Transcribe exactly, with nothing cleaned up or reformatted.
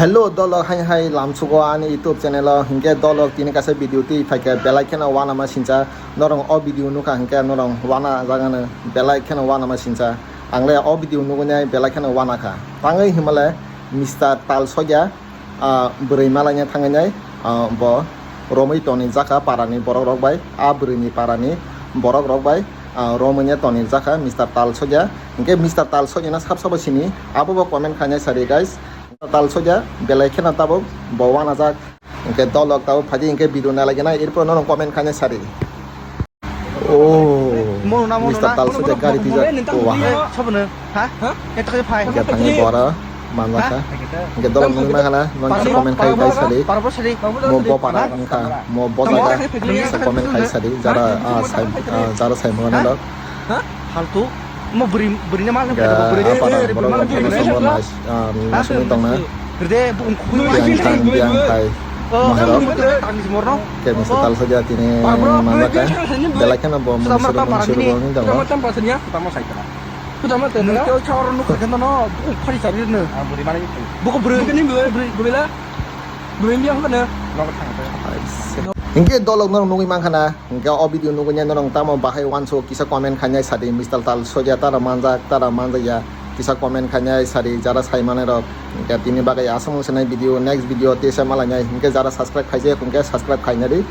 Hello dolok, hai hai lamsugo ani YouTube channel o. Hinkhe dolok tini kaisa video twi phaikha, belai kheno wanama sincha. Norong o video nukha hinkhe norong wana jagano, belai kheno wanama sincha. Angle o video nugwi nai belai kheno wanakha. Tangwi himale Mister Tal Sogya, ah, bwrwi malaina thangwi nai, ah, bo romwi toni jakha parani borok rok bai, a bwrwini parani borok rok bai, ah, romwi ne toni jakha Mister Tal Sogya. Hinkhe Mister Tal Sogya no sab sabo sini, abo bo comment khainai sadi guys. Tal Sogya belai kheno tabuk bo wanajak. Hinkhe dolok tabuk phaidi hinkhe video nalaigena, erpor norong comment khainai sadi. Oh, Mister Tal Sogya gari twijak. Hinkhe thangwi bora manjakha. Hinkhe dolok nungwi mankha na, nung kisa comment khai khai sadi. Mo bo para wngkha, mo bo jaga kisa comment khai sadi. Jara, ah, sai, ah, jara sai mano lok. Haltu. Mo bwrwi, bwrwino ma. Ga apara borok rok kono sobo nai, ah, nasugwi tongna. Biyang thang, biyang thai. Maharok. Kemi setal saja tini manjaka. Belai kheno bo mung suru mung suru bo wngwi tongo. Hinkhe dolok norok nugwi mankha na. Hinkhe o video nugwi nai norok tamo bahai uansuk kisa comment khainai sadi, Mister Tal Sogya tara manjak, tara manjakya, kisa comment khainai sadi, jara sai manai rok. Hinkhe tini bagwi aswk mung sanai video, next video tesa malainai. Hinkhe jara subscribe khaijak, hinkhe subscribe khainai di.